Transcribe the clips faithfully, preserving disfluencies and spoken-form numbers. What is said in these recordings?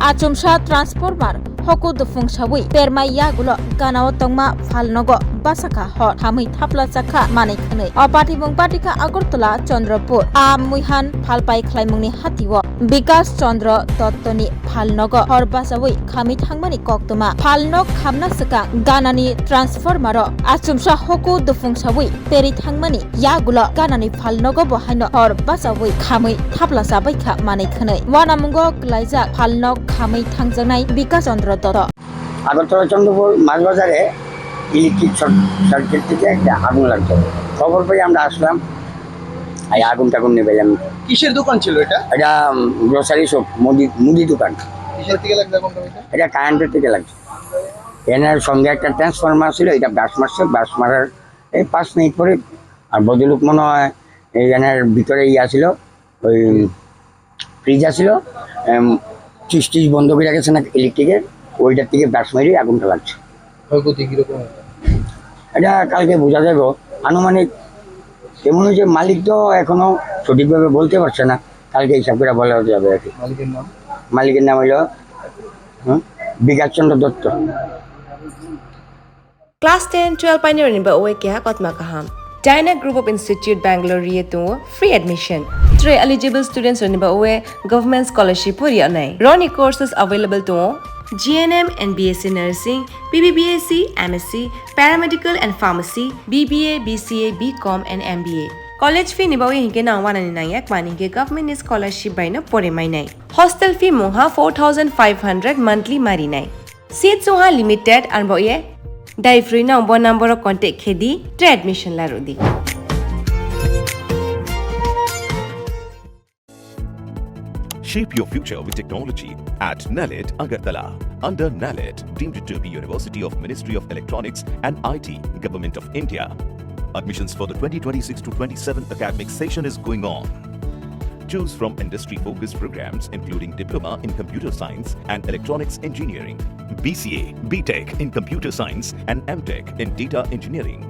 Achomsa transformer hoku dufung sawi permai yagulo ganao tongma phalnogo basakha hor khamwi thaplachakha manwi khwnwi. O pathibung patikha Agartala Chandrapur a muihan phalpai khlaimungni hatio Bikas Chandra Dottoni phalnogo hor bachawi khamwi thangmani koktwma. Phalnog khamna swkang ganani transformero achomsa hoku dufung sawi peri thangmani yagulo ganani phalnogo bo haino hor bachawi khamwi thapla chabaikha manwi khwnwi. Wanamungo kwlaijak phalnog khamwi thangjaknai Bikas Chandra Dotto. Agartala চন্দ্রপুর মাছ বাজারে electric short circuit থেকে একটা আগুন লাগতো। খবর পেয়ে আমরা আসলাম, এই আগুন টাগুন নিবাইলাম। কিসের দোকান ছিল এটা? এটা গ্রোসারি শপ, মুদি মুদি দোকান। কিসের থেকে লাগছে আগুনটা ভাইসাব? এটা কারেন্টের থেকে লাগছে। এনার সঙ্গে একটা ট্রান্সফরমার ছিল, এটা ব্রাশ মারছে, ব্রাশ মারার এই পাঁচ মিনিট পরে আর ভদ্রলোক মনে হয় এই এনার ভিতরে ইয়া ছিল, ওই ফ্রিজ আছিল, সুইচ টিচ বন্ধ করে রাখেছে না ইলেকট্রিকের, ওইটার থেকে ব্রাশ মেরে আগুনটা লাগছে। ক্ষয়ক্ষতি কিরকম হয়েছে? এটা কালকে বোঝা যাবে, আনুমানিক। এমন হয়েছে, মালিক তো এখনো সঠিকভাবে বলতে পারছে না, কালকে হিসাব করে বলা যাবে আর কি। মালিকের নাম? মালিকের নাম হলো, হুম, বিকাশ চন্দ্র Dutta. Class ten, twelve painirokni ba oe keha kotma kaham. Dyna Group of Institute Bangalore ri tongo free admission. Tre eligible students rokni ba oe government scholarship pori anai. Roni courses available tongo G N M and B S C Nursing, B B B S C, M S C, Paramedical and Pharmacy, B B A, B C A, B Com and M B A. College fee ni ba oe hinke nang wanani nangya kmani hinke government ni scholarship bai no pore mainai. Hostel fee mungha four thousand five hundred monthly marinai. Seat sungha limited, ang bo ye dai free no bo number o contact khe di, tre admission la rw di. Shape your future with technology at NALED Agartala. Under NALED, deemed to be University of Ministry of Electronics and I T, Government of India. Admissions for the twenty twenty-six to twenty-seven academic session is going on. Choose from industry-focused programs including Diploma in Computer Science and Electronics Engineering, B C A, B Tech in Computer Science and M Tech in Data Engineering.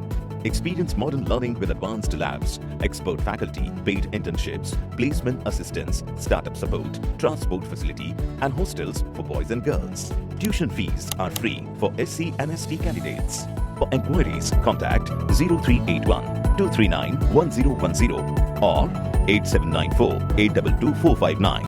Experience modern learning with advanced labs, expert faculty, paid internships, placement assistance, startup support, transport facility, and hostels for boys and girls. Tuition fees are free for S C and S T candidates. For enquiries, contact zero three eight one two three nine one zero one zero or eight seven nine four eight double two four five nine.